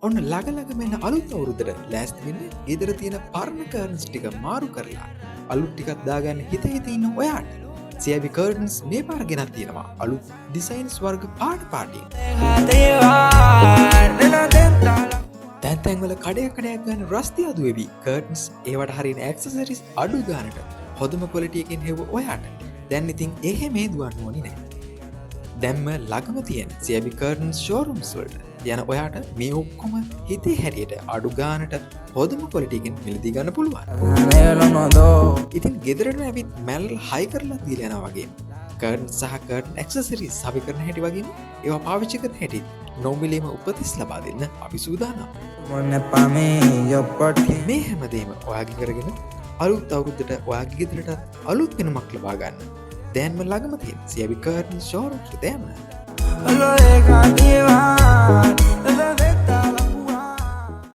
ඔන්න ළඟ ළඟම එන අලුත් අවුරුද්දට ලෑස්ති වෙන්න ගෙදර තියෙන පරණ කර්ටන්ස් ටික මාරු කරලා අලුත් ටිකක් දාගන්න හිත හිත ඉන්න ඔයාට සියබි කර්ටන්ස් මේ පාර ගෙනත් තියෙනවා අලුත් ඩිසයින්ස් වර්ග පාට පාටින්. තැන් තැන්වල කඩයක් කඩයක් ගන්න රස්තියාදු වෙවි කර්ටන්ස්, ඒවට හරියන ඇක්සසරිස් අඩු ගානට හොඳම ක්වොලිටි එකකින් හෙව්ව ඔයාට දැන් ඉතින් එහෙම දුවන්න ඕනි නෑ. දැම්ම ළඟම තියෙන සියබි කර්ටන්ස් ෂෝරූම්ස් වලට යන ඔයාට මේ ඔක්කොම හිතේ හැටියට අඩු ගානට හොඳම ක්වොලිටි එකෙන් මිලදී ගන්න පුළුවන්. ඉතින් ගෙදරටම ඇවිත් මැල් හයි කරලා දීලා යනවා වගේ කර්ටන් සහ කර්ටන් ඇක්සසරීස් සවි කරන හැටි වගේම ඒවා පාවිච්චි කරන හැටි නොමිලේම උපදෙස් ලබා දෙන්න අපි සූදානම්. මේ හැමදේම ඔයාගේ කරගෙන අලුත් අවුරුද්දට ඔයාගේ ගෙදරටත් අලුත් පෙනුමක් ලබා ගන්න දැන්ම ළඟම තියෙන සියබි කර්ටන් ෂෝරූම්ස් එකට යන්න. Lo deja llevar.